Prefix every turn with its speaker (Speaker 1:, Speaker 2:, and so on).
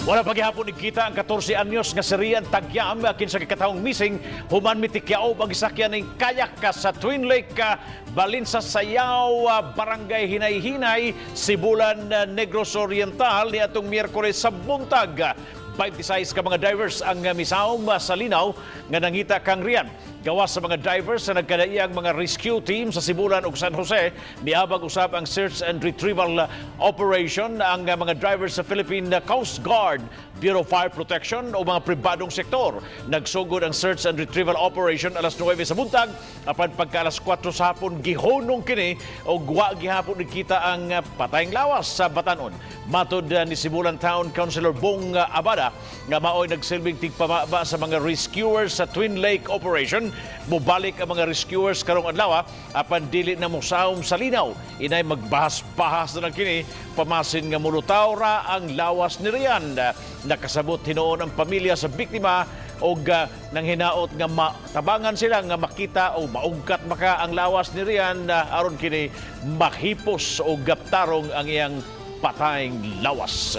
Speaker 1: Wala pa gihapon kita ang 14 anyos nga si Rian Tagyam, kinsa gikatawong missing human mitikyaob ang gisakyan ning kayak sa Twin Lake, Balinsa Sayaw, Barangay Hinay-Hinay, Sibulan, Negros Oriental niadtong Miyerkules sa buntag. 26 ka mga divers ang misaom sa linaw nga nangita kang Rian. Gawas sa mga divers sa nagkadaiyang mga rescue team sa Sibulan ug San Jose, miabag usab ang search and retrieval operation ang mga drivers sa Philippine Coast Guard, Bureau of Fire Protection o mga pribadong sektor. Nagsugod ang search and retrieval operation alas 9 sa buntag, apan pagka alas 4 sa hapon gihunong kini og wa gihapon nakita ang patayng lawas sa batanon. Matod ni Sibulan Town Councilor Bong Abada, nga maoy nagsilbing tigpamaba sa mga rescuers sa Twin Lake operation, mobalik ang mga rescuers karong adlaw apan dili na mosaom sa linaw. Inay magbahas-bahas na lang kini pamasin nga mulutaw ra ang lawas ni Rian. Nakasabot hinuon ang pamilya sa biktima og nang hinaot nga matabangan sila nga makita o maugkat maka ang lawas ni Rian aron kini mahipos o gaptarong ang iyang patayng lawas.